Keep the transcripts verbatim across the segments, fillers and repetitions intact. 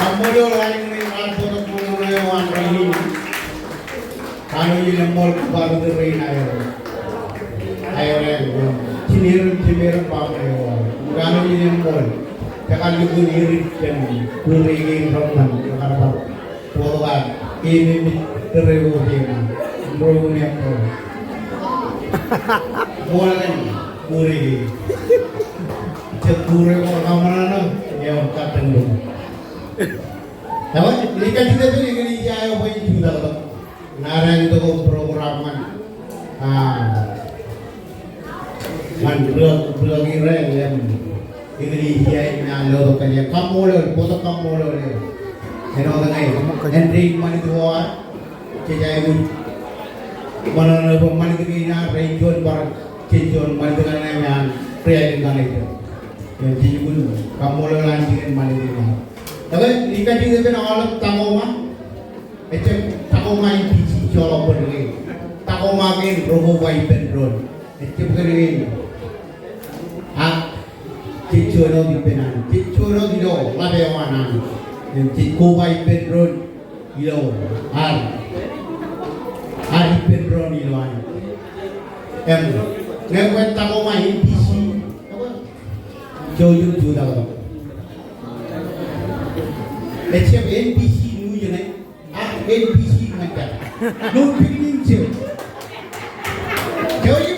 Kaṃṃoolol aenōṃṃan eo an rainin. Kanooj in eṃṃool kōn bar ri rein aer, aer, jineer, jineer baaṃle eo. Kanooj in eṃṃool. Jekar lukkuun erit jān kure kein reṃṃan, jekar bar bōktok keememej tōre ko peiṃ an. Ro un eṃṃool. Ṃool kure kein. Jet kure ko kaṃṃan eo, eo kattōn ro. Eḷap, ij kajjitōk bwe eklejia eo bwe en jutak tok. Ṇa ren tok program ñan, ah, ñan ri-, ri-, ri-, im eklejia in eo tok kōn kaṃṃoolol, bōktok kaṃṃoolol eo. Āinwōt ñe, āindein ṃanit ko ad, jej aikuj ṃōṇōṇō bwe ṃanit kein ad rej juon bar, jej juon ṃanit kaṇe ñan ri-aelōñ kaṇe jet. Im jej aikuj kaṃṃoolol an jikin ṃanit kein ad. Ekwe, ij kajjitōk bwe aolep Tacoma, ejjab Tacoma in N B C joḷọk bōd kein. Tacoma kein ro ko ba ippān doon. Ejjab kōn kein. Ak jej juon wōt ippān an. Jej juon wōt ilo ḷap eo an an. Im jej koba ippān doon ilo ad, ad ippān doon ilo an. Im ñe kwōj Tacoma N B C, jouj im jutak tok. Ejjab N B C News ṇe, ak N B C Manjak. Ilo picnic eo. Jouj im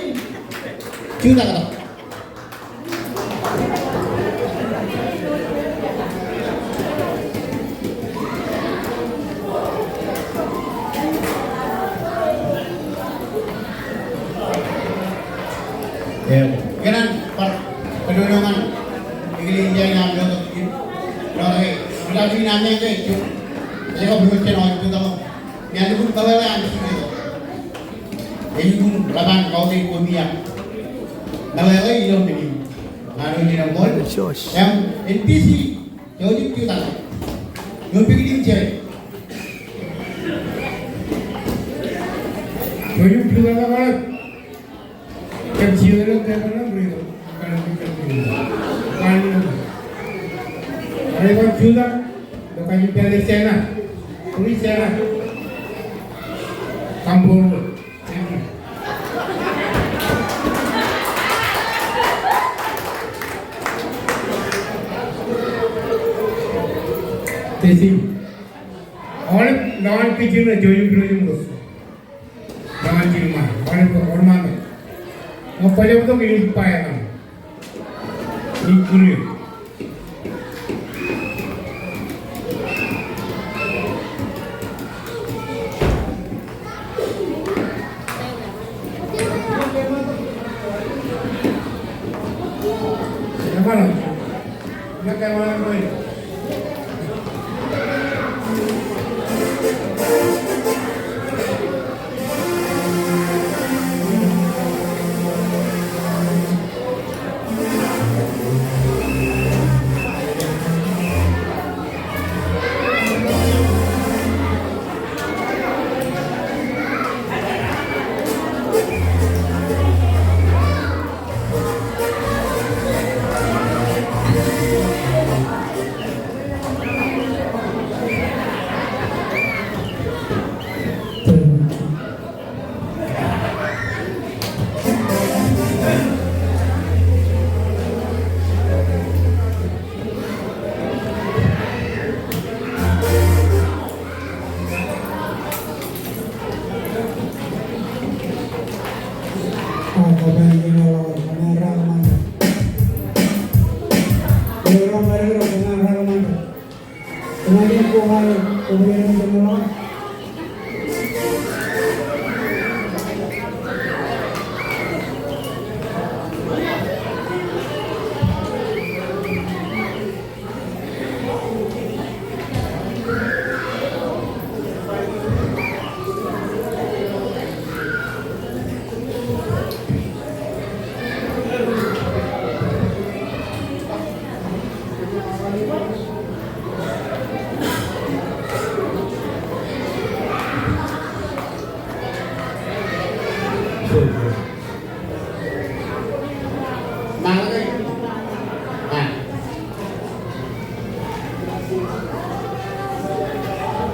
jutak tok. Im, kōṇaan bar kōnono ñan eklejia in aṃ lotok in. Lotok in, lotok in aṃ lotok in. Ej kab ilo jen eo ej jutak tok. Ñan lukkuun meḷeḷe an Jisōs. Ej lukkuun ḷap an kautiej koṃ iiō. Meḷeḷe ilo men in. Kanooj in eṃṃool. Im, N B C. Jouj im jutak. Ilo picnic eo. Jouj im jutak ḷọk. Kōm jijet ilo tebōḷ ṇe, ri-, ri-, ri-, ri-, ri-, ri-, jutak. Ilo kajin pād ie Sena. Ri Sena. Kaṃṃoolol. Thank you. Aolep lowaan kajin ṇe jouj im jutak. Lowaan kajin ṇe, aolep ko ormano. Ṃōk bajjek tok in ej ba etan. Ij kure.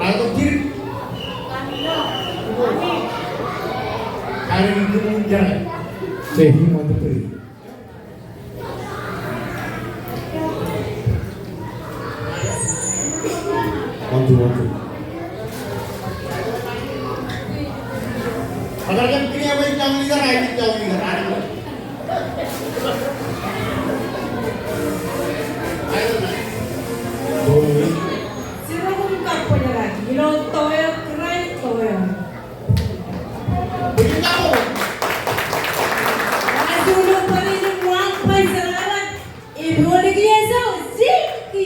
Ato Dirk. Karen Kumjara. Say he want to pray. One, two, one, two. Siro kōn kabbōjrak ilo toeok, Kraist toeok. Asulo bōlen im waḷọk bar jeraaḷọk. Ej wōnṃaanḷọk eo Zinki.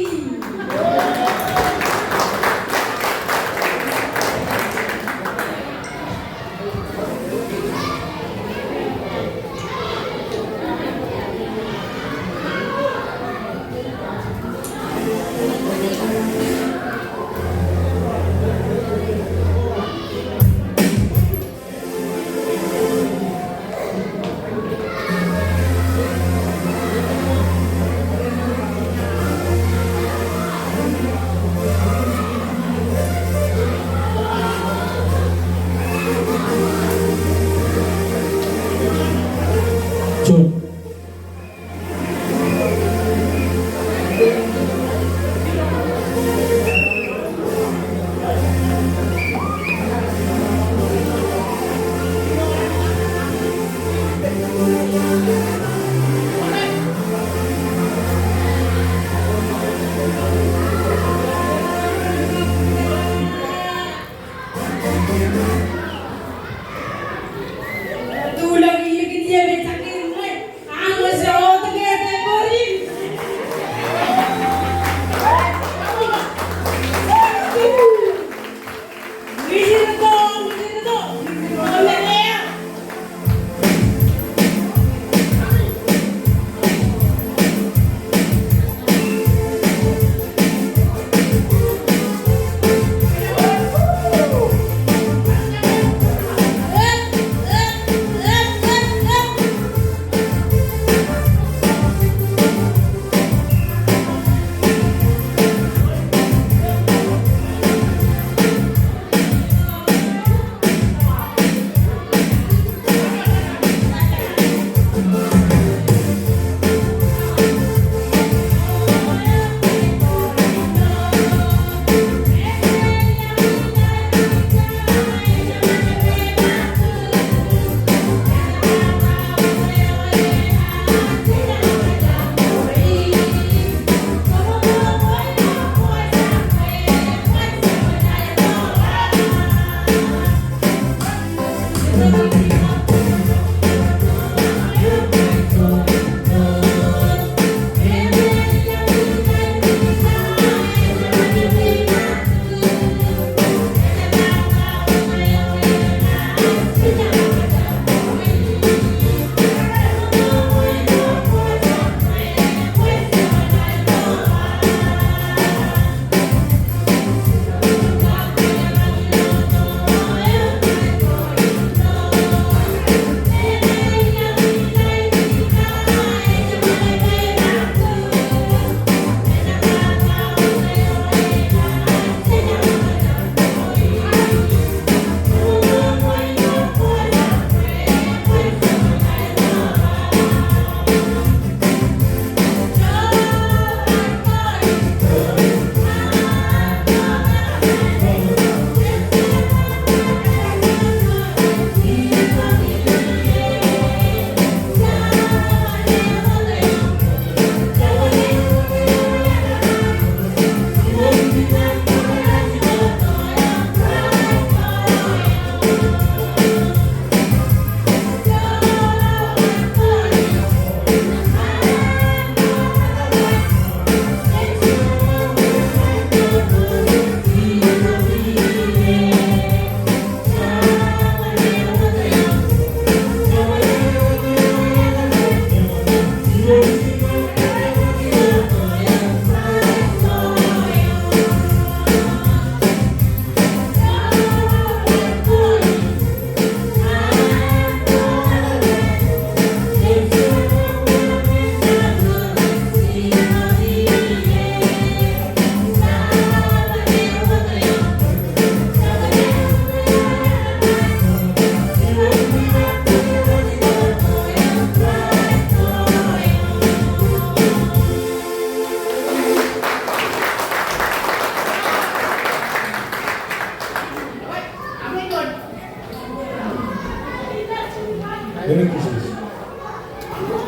Merry Christmas.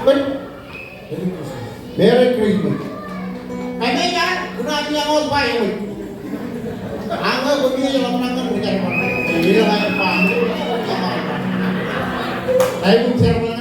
Merry Christmas. Merry Christmas. Kōmij ar, kōn an iọkwe ba eṃōj. Ak ñe koṃij ḷōmṇak ñan ri jerbal, ilo aer ba, aer ba,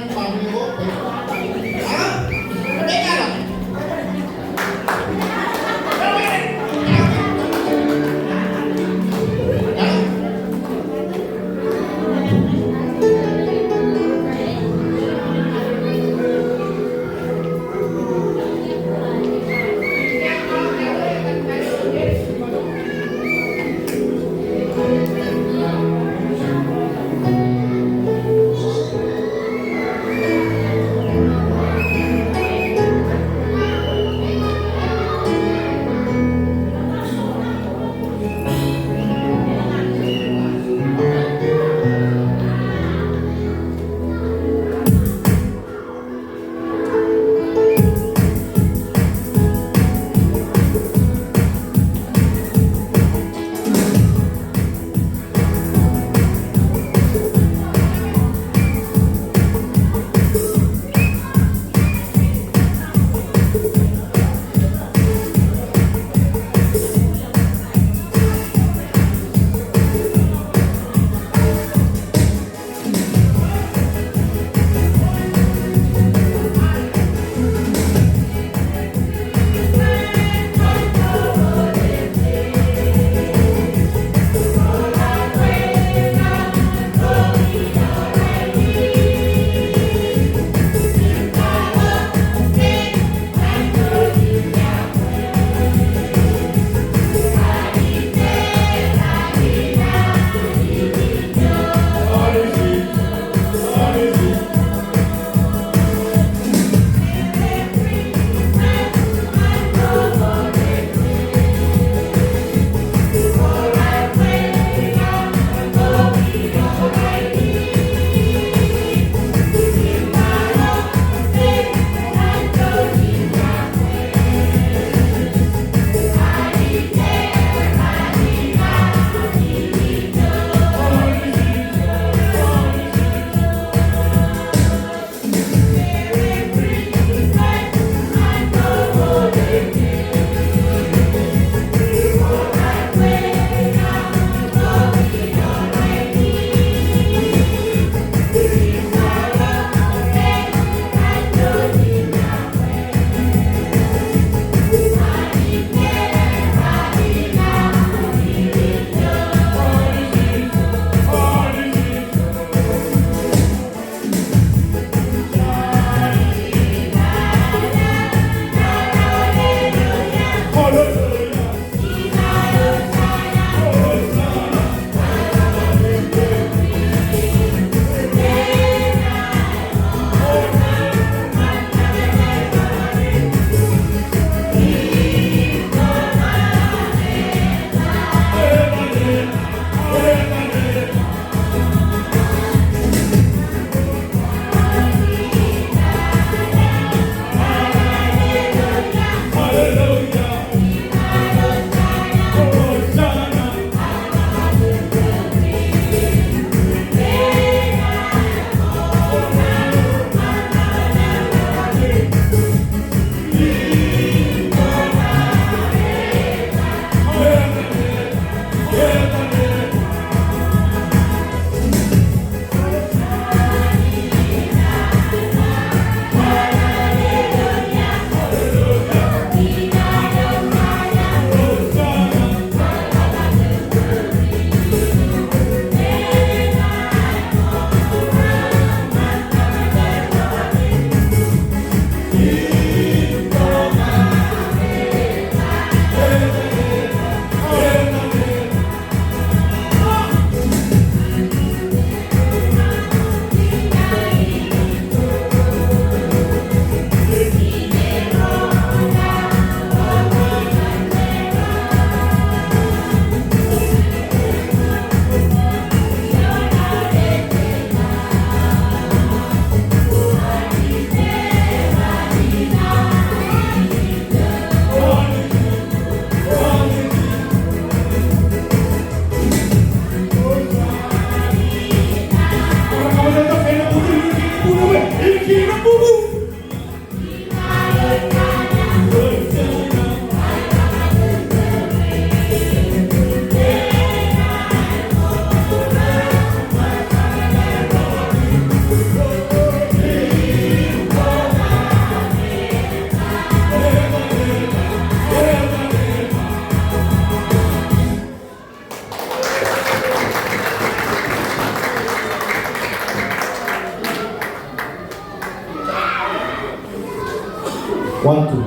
One, two.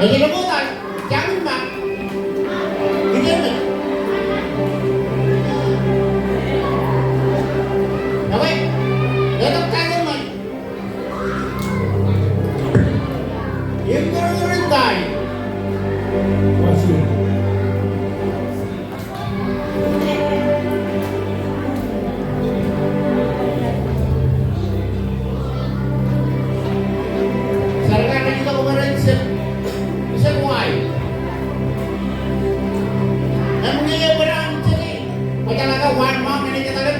Ej ḷōmṇak, jañin ṃaan. Ijin ṃaan. Ewi, etok jañin ṃaan. Im kōrā kōrā in tai. One, two. Sarkar ej itok bwe ren jab, jab wai. Im ñe ebar an jeke, kwōjeḷā ke waan ṃaan enaaj etal im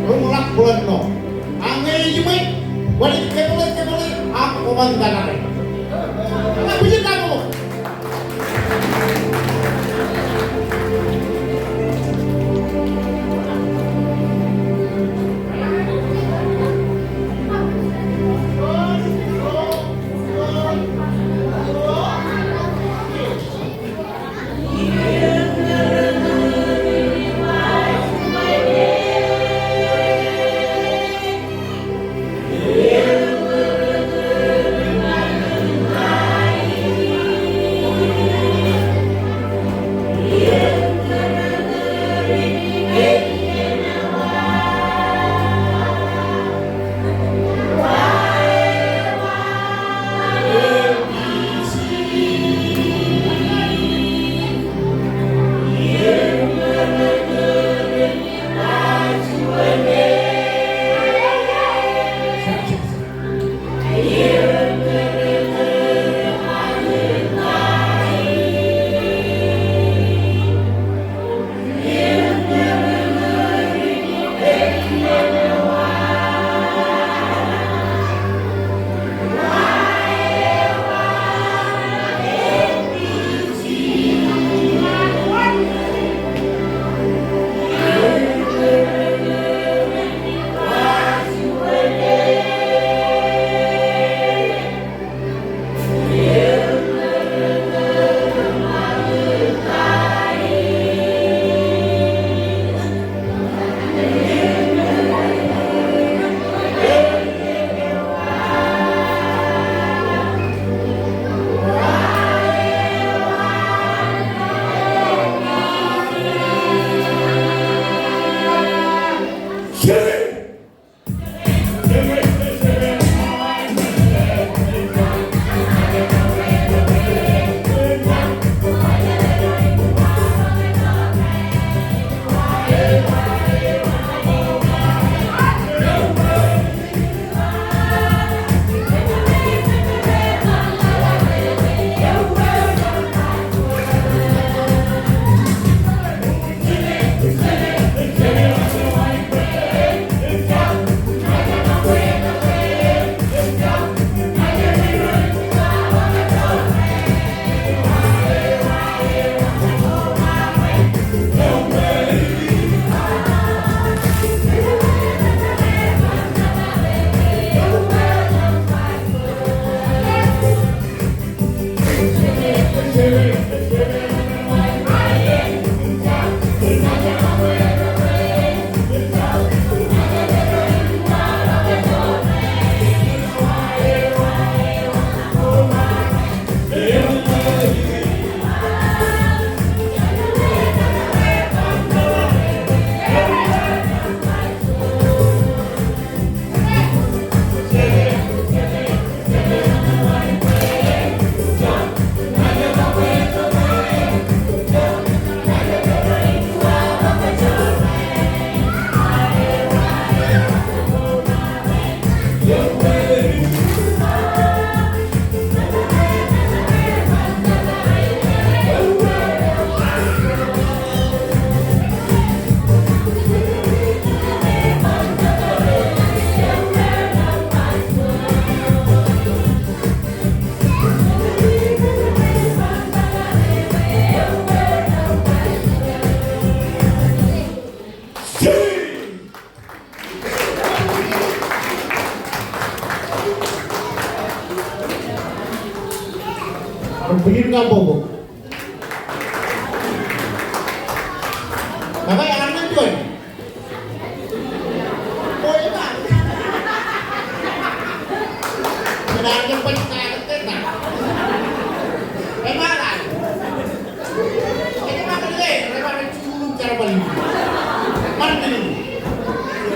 roñḷọk bōlen ṇo. Ak ñe ejiṃwe, kwōnaaj kōpeḷe, kōpeḷe, ak kwōban tōpare. Ak bwijin kabbokbok.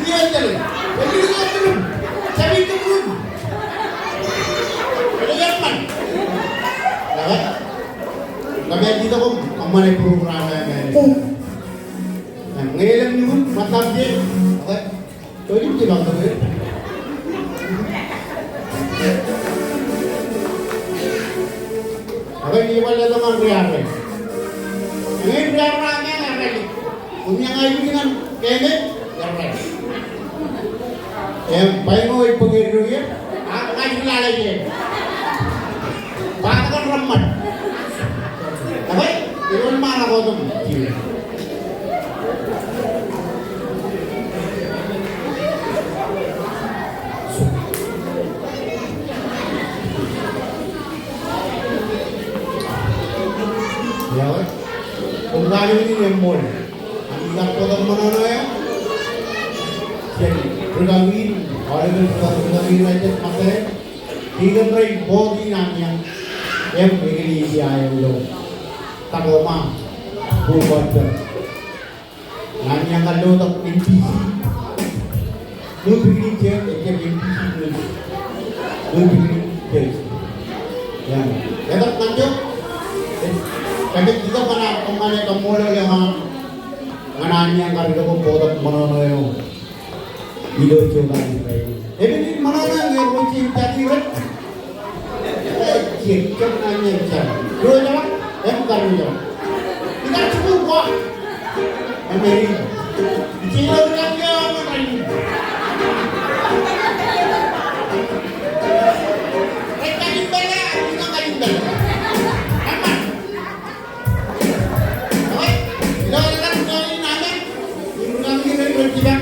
Ini eo tōl. Ini eo tōl. Jabdewōt tōl. Ilo eṃṃan. Ñe, ñe ij itok im kōṃṃane program eo ñe. Ñe elōñ lukkuun ṃōttap je. Okay. Tok ijin, tok ijin. Ak ij bar letok ñan riarro. Ñe riarro ñe ñe rally. Im ñe ña ij ñan keme, rally. Im bwe eo ej bōk eddo ie, ak ña ij lale ie. Ba tok ñan reṃṃan. Ak ilo ṃaan ak otem. Eo, koṃ kajjioñ in eṃṃool. Ami kar bōktok ṃōṇōṇō eo. Jān rūkaki in, aolepen rūkaki in rej jab ṃōttan. Deacon rein, board in, anniañ. Im eklejia eo ilo Tacoma, Boca Raton. Ñan iaan kar lo tok N B C. New Beginning Church, ejjab N B C, New Beginning Church. Iaan, etok ñan ijo. Kōmij itok ñan, kōmij kōṃṃane kaṃṃoolol eo aṃ ñan an iaan kar itok im bōktok ṃōṇōṇō eo. Ilo ijo kar itok. Epen in ṃōṇōṇō ñe ro jeiū jatū rej. Ejjab, jab ñan iaan jab. Ro jab, im kar ro jab. Ikar jibū kwa. Im eri. Ijin ro jab ñan iaan. Rej kajin pālle, ij kajin pālle. Eṃṃan. Ilo aolep ro in amen, im rūkaki in rej jibwe,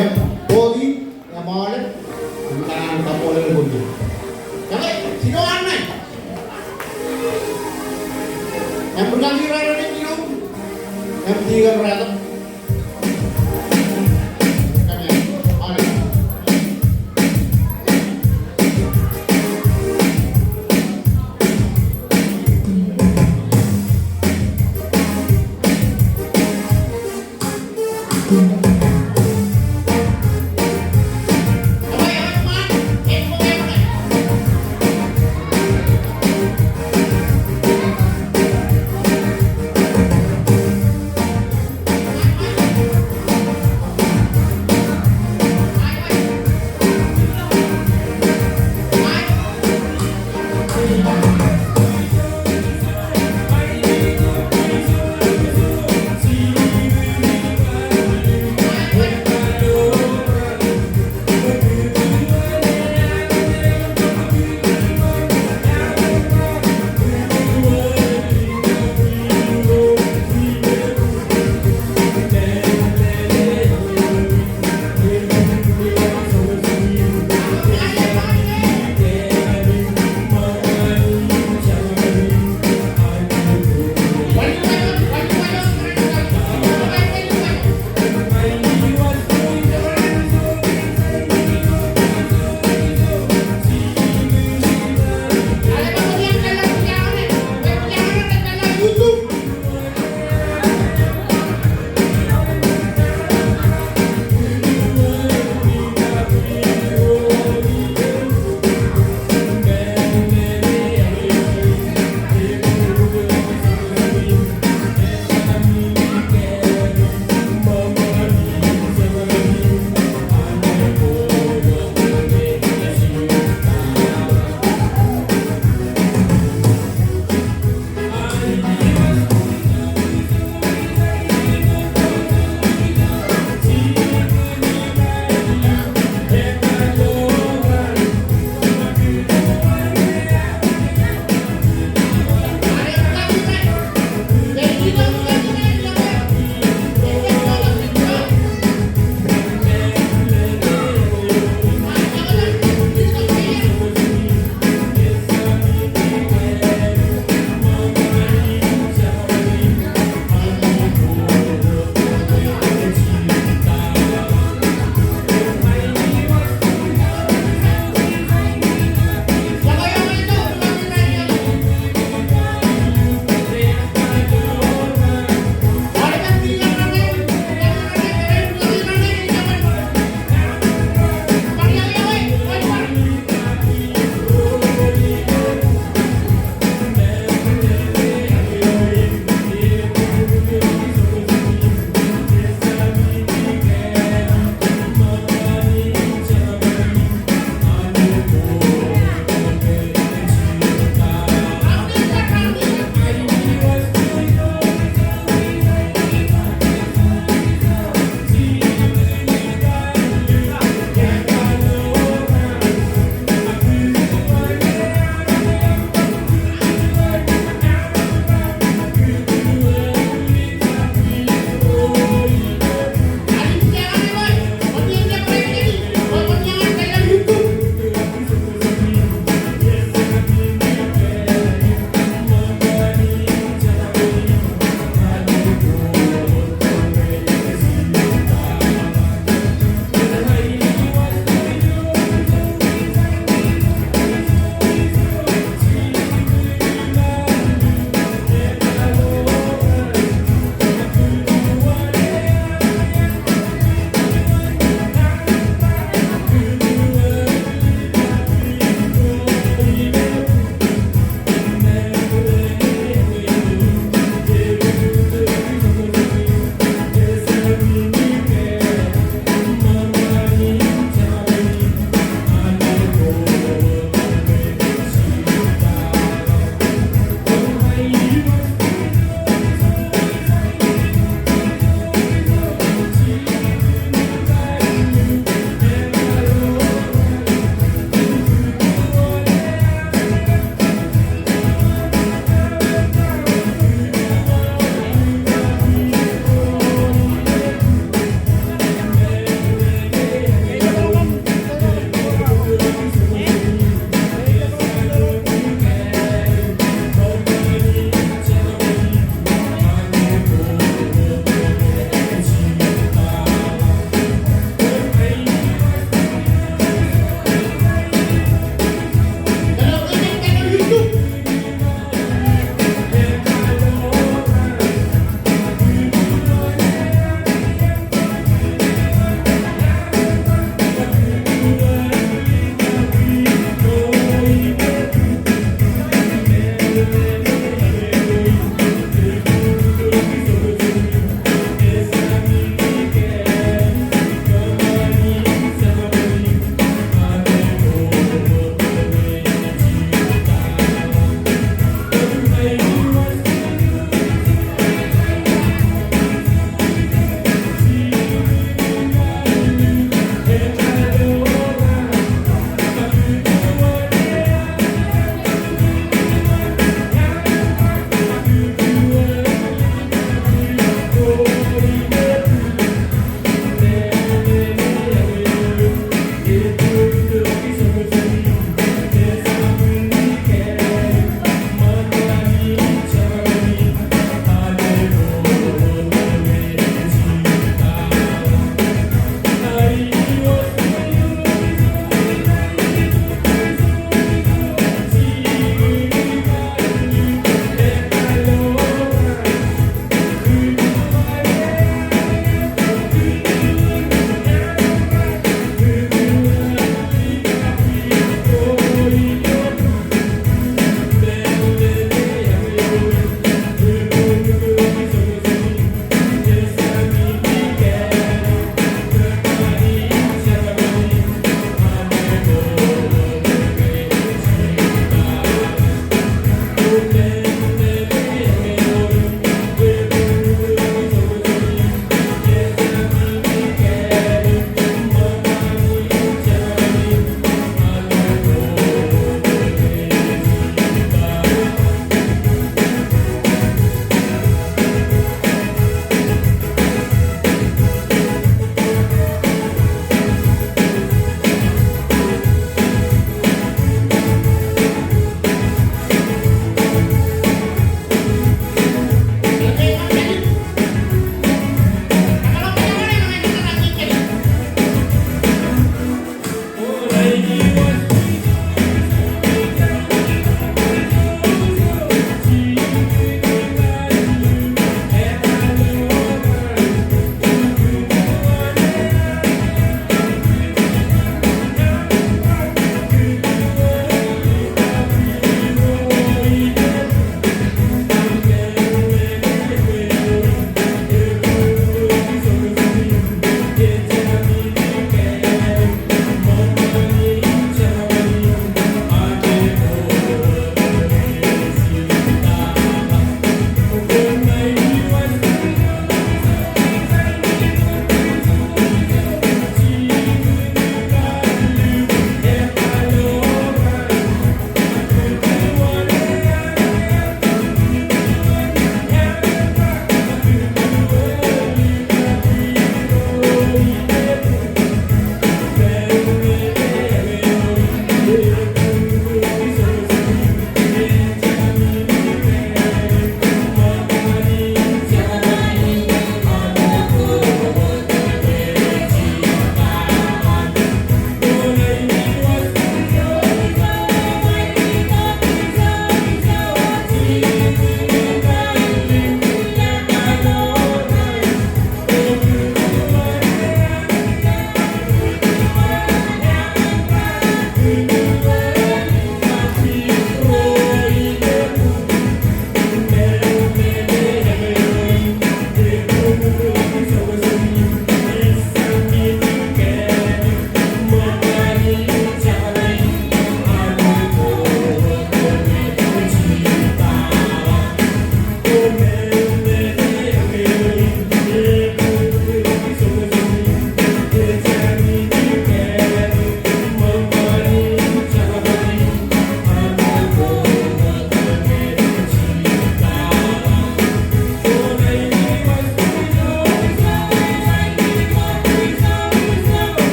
im board in, im aolep, im kōṇaan kaṃṃoolol koṃ. Jake, jino amen. Im rūkaki raṇe ilo, im deacon raṇe.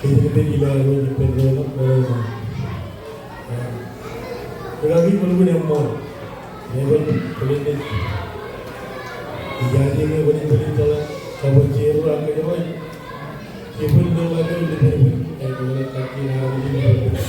Kōjepel ilo ad ippān doon ṇe. Ri kaki, kwōlukkuun eṃṃool. Eban bōlen ej ijaje ñe kwōnaaj bōlen jeḷā kab jeru ak kōjro ej. Jibwin ilo ad ippān doon ṇe. Ej bōlen kaki ṇe ej bōlen.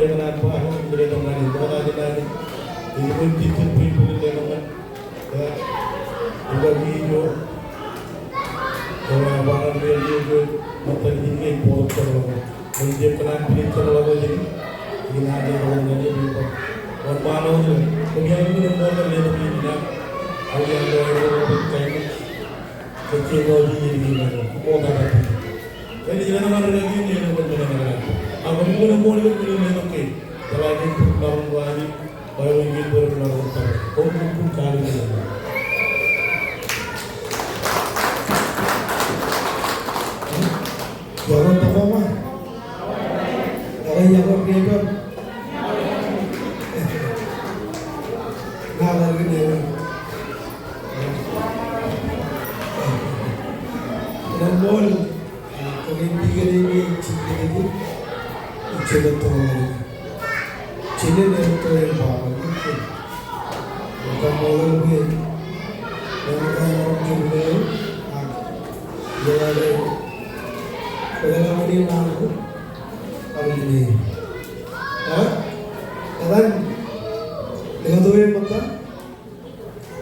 eñṇaan ba, eñṇaan ba, eñṇaan ba, eñṇaan ba, eñṇaan ba, eñṇaan ba, eñṇaan ba, eñṇaan ba, eñṇaan ba, eñṇaan ba,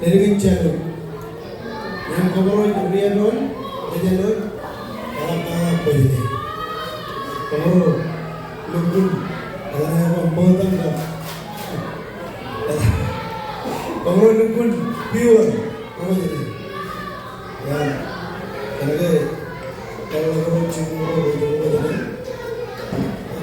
Ledik in Jālwōj. Im kōmro ri-etal, ri-etal, eḷap, eḷap bōjde. Kōmro lukkuun, eḷap, eḷap bōjde. Kōmro lukkuun, viewer, bōjde. Im, kōnke,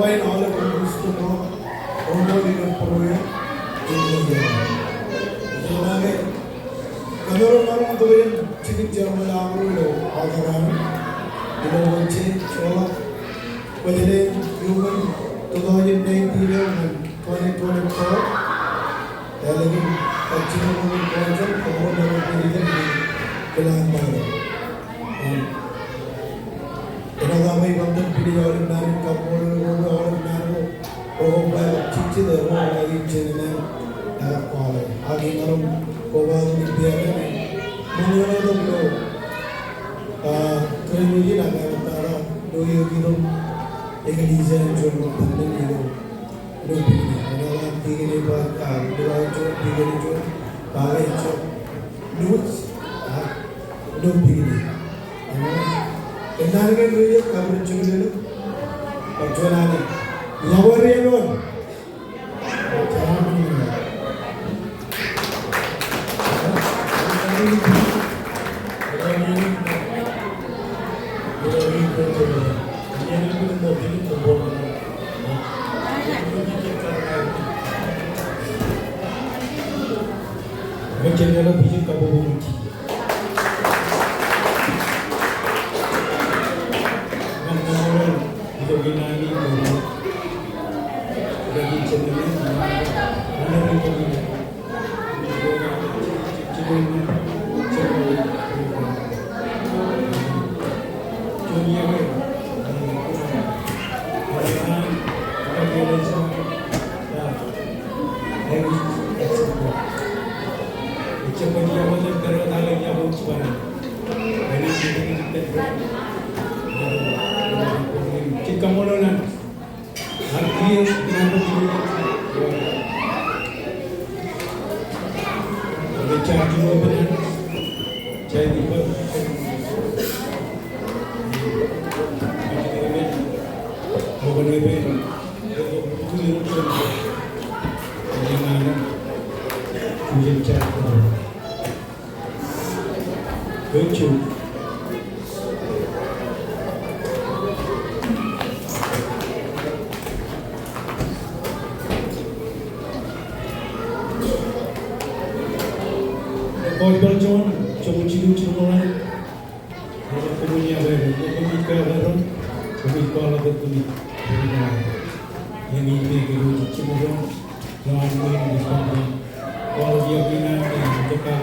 Kōṃṃan aolep ri-Kristian ro, ro ilo būruō in. Ilo būruō in, kōmro maroñ tok iien jikin jerbal aṃro ilo aō kōrā ilo wōj in, ilo wōj in, iuṃwin two thousand nineteen eo ñan twenty twenty-four. Ālikin kajjitōk eo an Kōrā in, kōmro maroñ tok iien kilaan bar. Im, āinwōt aṃ ibantan pinej aolep naan in kaṃṃoolol ko, aolep naan ko, ko, ko, ba, jejjet eo, ko, ko, ij jejjet eo, ak kwaḷọk. Ak imaroñ kobatok im piaḷ, im, ṃōñā tok ilo, ah, kōrā in, ak āinwōt tata, ilo eok itok, eklejia in juon ṃōttan ilo Ilo bikini, āinwōt an bikini ba, ah, ilo aō juon bikini juon, ba ilo juon. Ilo, ah, ilo bikini. Āinwōt, kōnnaan kein ri-iiō, kab ri-jibdilōk, kab juon alen. Iọkwe ri-iiō. Thank you. Kōj pād juon, joñoul jilu jilñoul ḷalem. Ilo koṃwin iọkwe, koṃwin iọkwe, koṃwin kwaḷọk ke koṃwin iọkwe. Im ij make ilo jejjab ro, ilo an ṃwiin ilo kōṃṃan. Kwaḷọk iọkwe in an ṃwiin ilo kōṃṃan.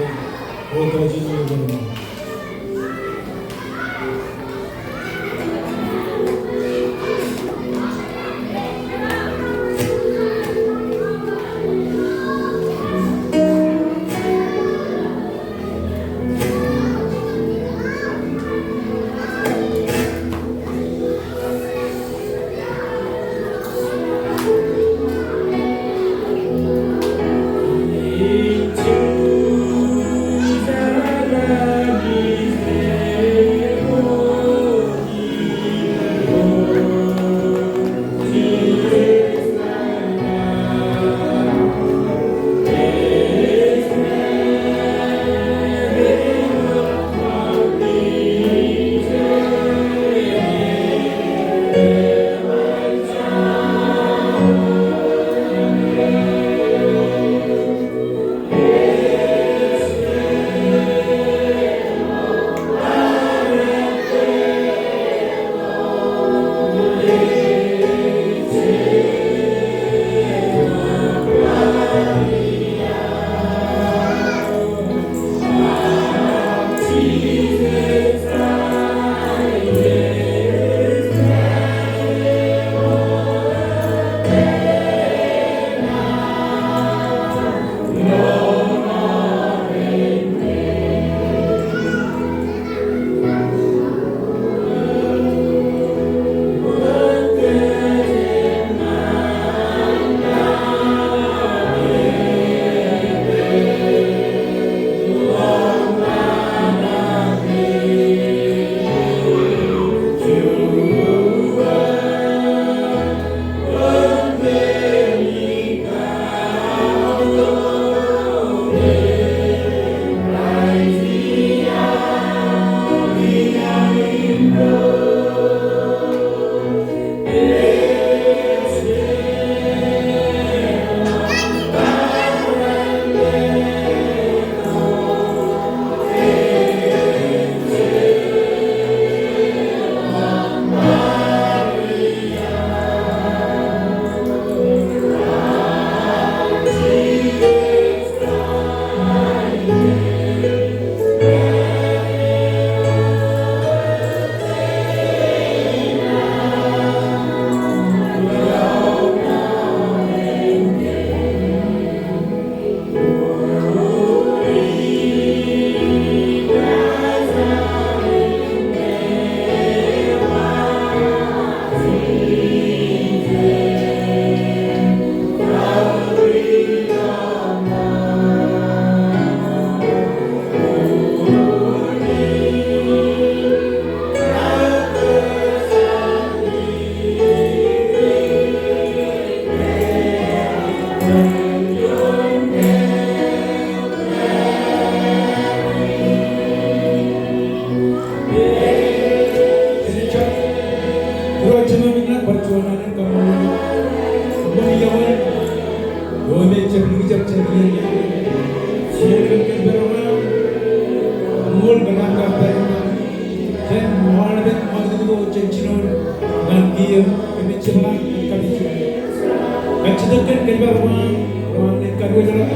Kajjitōk kōn kōjparok aṃ, ro aṃ naaj kadiwōjḷọk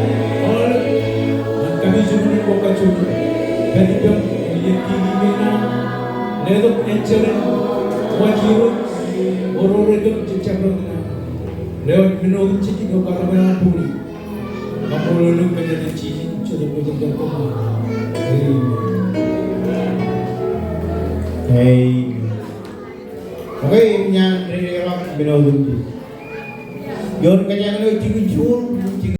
aolep ñan kamijukunen ko kajjojo. Pād ippaṃ, ilo iien kiiō in aṃ, letok enjeḷ in wōj Irooj, ro rej jab rot in aṃ. Lewōj men otemjej ilo karup eo aṃ bōd in. Kaṃṃoolol eok kōn Jisōs, Jisōs Kraist. Amen. Amen. Okay, ñan ri-, ri-, men otemjej. Ioon kōjeañ eo jikin juon, jikin